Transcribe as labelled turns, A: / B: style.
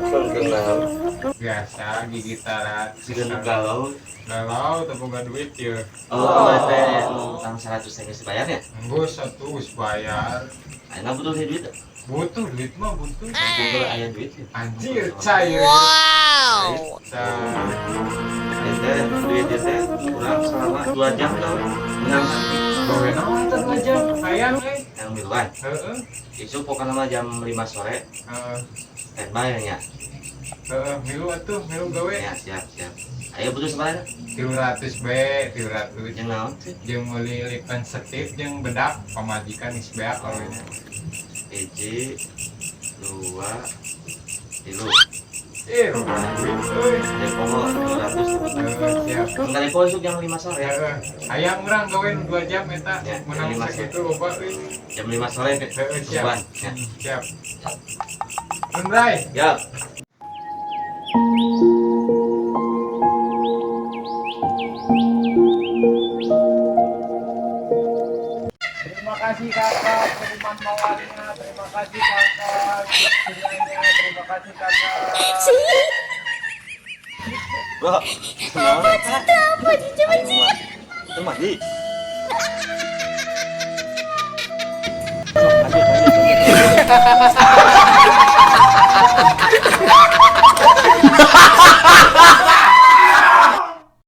A: Kenal.
B: Biasa gigitaran.
A: Siga nu galau.
B: Galau teu boga duit ya.
A: Oh, teh utang 100 geus dibayar ya?
B: Enggeus atuh geus bayar.
A: Ayeuna butuh duit.
B: Butuh duit mah butuh.
A: Mumpung aya duit ya.
B: Anjir, cair.
A: Wow.
B: Cair.
A: Teh duit teh kurang selama 2 jam tau. Menang.
B: Gawe naon teh 2 jam? Hayang euy.
A: Yang miluan.
B: Heeh.
A: Isuk pokokna mah jam 5 sore.
B: Heeh.
A: Standby nya.
B: Heeh, milu atuh, milu gawe.
A: Ya, siap, siap. Ayo butuh sabaraha?
B: 300 be, 300.
A: Jeung naon sih?
B: Jeung meuli lipen setip jeung bedak pamajikan geus beak kawena.
A: 1 2 3.
B: Duit euy.
A: Depo 200.
B: Heeh, siap.
A: Enggak depo isuk jam 5 sore.
B: Heeh. Hayang urang gawe 2 jam eta.
A: Ya,
B: Menang
A: jam 5
B: sakitu loba euy.
A: Jam 5 sore ke.
B: Heeh, siap.
A: Tungguan, ya.
B: Siap. Bray.
A: Ya.
C: Terima kasih kakak pengumuman mawarnya, terima kasih kakak ceritanya, terima kasih kakak.
A: Bro, apa apa sih? Mandi. Lanjut, lanjut.